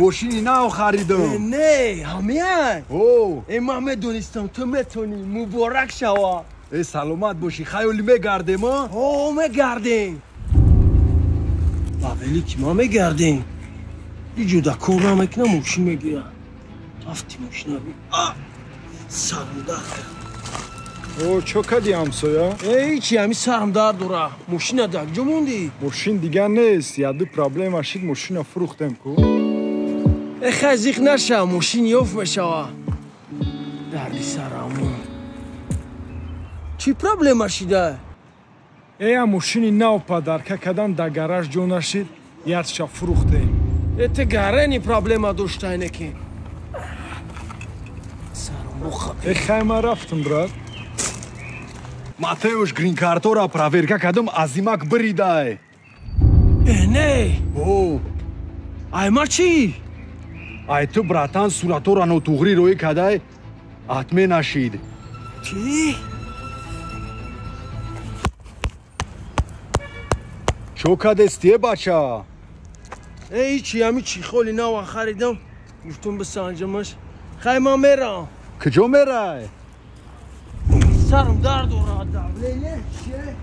Мошини нав харидам. Не, ҳамияй. О. Э, ман медонистам, ту метонӣ. Муборак шава. Э, саломат бошӣ. Хаёли мегардем, а? О, мегардем. Ба велики ма мегардем. Иҷода кор намекунам, мошин мегирам. Рафти мошина би. А! Сарам дард кард. О, чо кади, ҳамсоя? Э, ҳичи, ҳами сарам дард дора. Мошина дар куҷо мондӣ? Мошин дигар нест, яду проблема шид, мошина фурӯхтем ку. Э, хай, зиқ наша, мошин ёфт мешава. Дарди сарамон. Чӣ проблема шида? Э, я мошини нав подарка кадан, да гараж ҷо нашид, ядша фурӯхтем. Э, ты гарени проблема доштайне ки. Сарам буха. Э, хай, ман рафтам, брат. Матеуш, гринкартора проверка кардам, азимак биридай. Э, не. О. Ай ма чӣ? Ай ту, братан, суратора нотуғрӣ роӣ кадай, атме нашид. Чӣ? Чо кадестие, бача? Э, ҳичи, ҳами чехоли нава харидам, гуфтум бисанҷамаш. Хай, ман мерам. Куҷо мерай? Сарам дард дорад, давление чие?